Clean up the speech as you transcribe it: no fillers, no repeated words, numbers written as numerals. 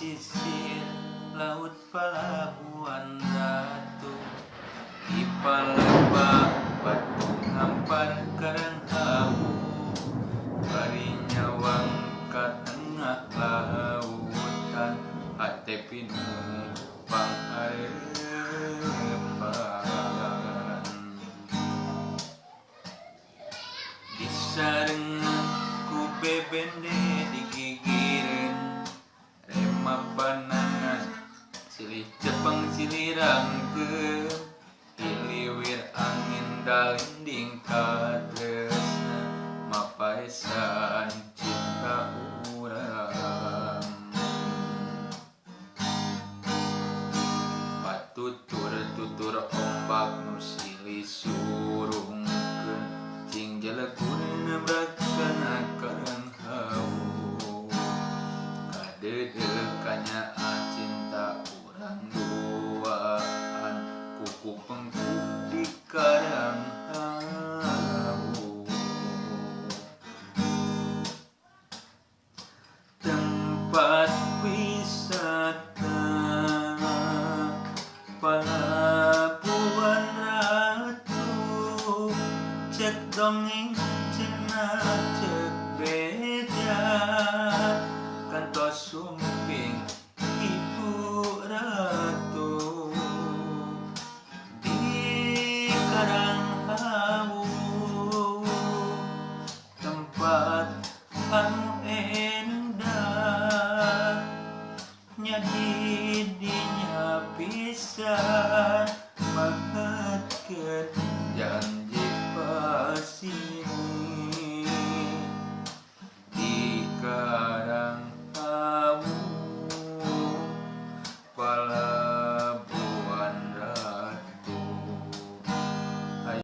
Pesisir laut Palabuhan Ratu, di Palembang batu ngampar karang hawu, bari nyawang ka tengah lautan, hate pinuh pangharepan. Disarengan ku bebende digigireun, rema panangan silih cepeng silih rangkeum, hiliwir angin dalinding katresna mapaesan cinta urang. Patutur-tutur ombak nu silih surungkeun, cing jelegur nabrak kana karang hawu, kadeudeuh kanyaah cinta urang duaan, kuku pengkuk di karang hawu. Tempat wisata Palabuhan Ratu, cek dongeng cenah cek beja, kantos sumping Ibu Ratu.